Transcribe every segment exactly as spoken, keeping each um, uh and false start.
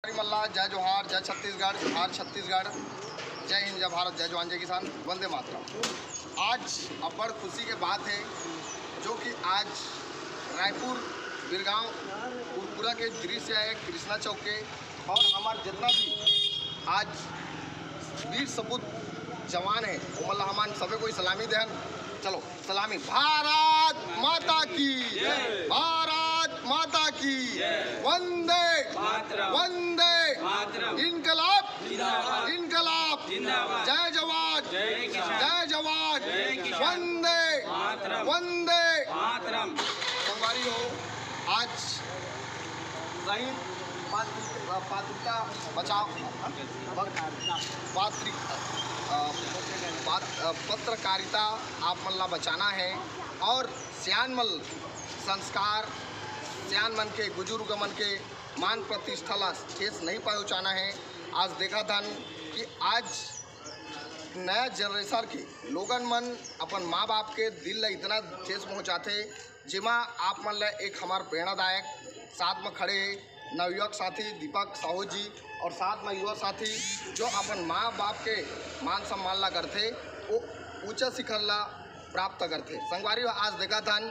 मल्ला, जय जोहार, जय छत्तीसगढ़, जोहार छत्तीसगढ़, जय हिंद, जय भारत, जय जवान, जय किसान, वंदे मातरम। आज अब्बड़ खुशी के बात हे, जो कि आज रायपुर, बिरगांव, कुरकुरा के दृश्य हे कृष्णा चौक के, और हमर जितना भी आज वीर सपूत जवान हे, ओमन ला हमन सबे कोई सलामी देहन। चलो, सलामी। भारत माता की, भारत माता की, वंदे, वंदे, इनकलाब, इनकलाब, जय जवान, जय जवान, वंदे, वंदे। संगवारी हो, आज शहीद पात्र-, पात्रता बचाओ, पात्रि-, अ, पात-, अ, पत्रकारिता आप मन ला बचाना हे, और सियान मन संस्कार, सियान मन के, बुजुर्ग मन के मान प्रतिष्ठा ला ठेस नहीं पहुँचाना हे। आज देखत हन कि आज नया जनरेशन के लोगन मन अपन माँ बाप के दिल ला इतना ठेस पहुँचाथे, जेमा आप मन ला एक हमार प्रेरणादायक साथ में खड़े हे नवयुवक साथी दीपक साहू जी, और साथ में युवा साथी जो अपन माँ बाप के मान सम्मान ला करथे, वो ऊंचा शिखर ला प्राप्त करथे। संगवारी हो, आज देखत हन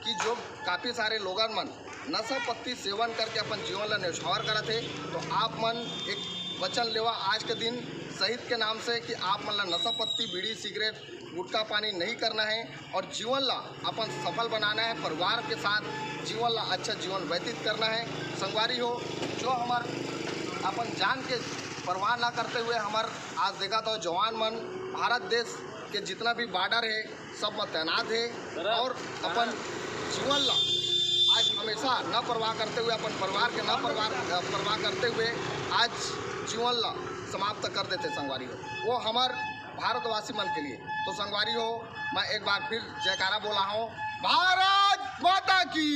कि जो काफ़ी सारे लोगन मन नशा पत्ती सेवन करके अपन जीवन ला न्यौछावर करत हे, तो आप मन एक वचन लेवा आज के दिन शहीद के नाम से कि आप मन ला नशा पत्ती, बीड़ी, सिगरेट, गुटखा पानी नहीं करना हे और जीवन ला अपन सफल बनाना हे, परिवार के साथ जीवन ला अच्छा जीवन व्यतीत करना हे। संगवारी हो, जो हमर अपन जान के परवाह ना करते हुए हमर आज देखत हो जवान मन भारत देश के जितना भी बॉर्डर हे, सब में तैनात हे और अपन जीवन ला आज हमेशा न परवाह करते हुए, अपन परिवार के न परवाह, परवाह करते हुए आज जीवन ला समाप्त कर देथे संगवारी हो, वो हमर भारतवासी मन के लिए। तो संगवारी हो, मैं एक बार फिर जयकारा बोला हूँ, भारत माता की,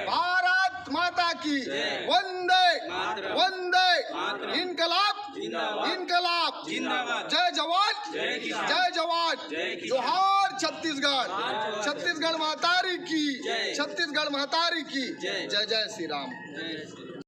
भारत माता की, वंदे, वंदे, इनकलाब, इनकलाब, जय जवान, जय जवान, जोहार छत्तीसगढ़, छत्तीसगढ़ महतारी की, छत्तीसगढ़ महतारी की, जय जय श्री राम।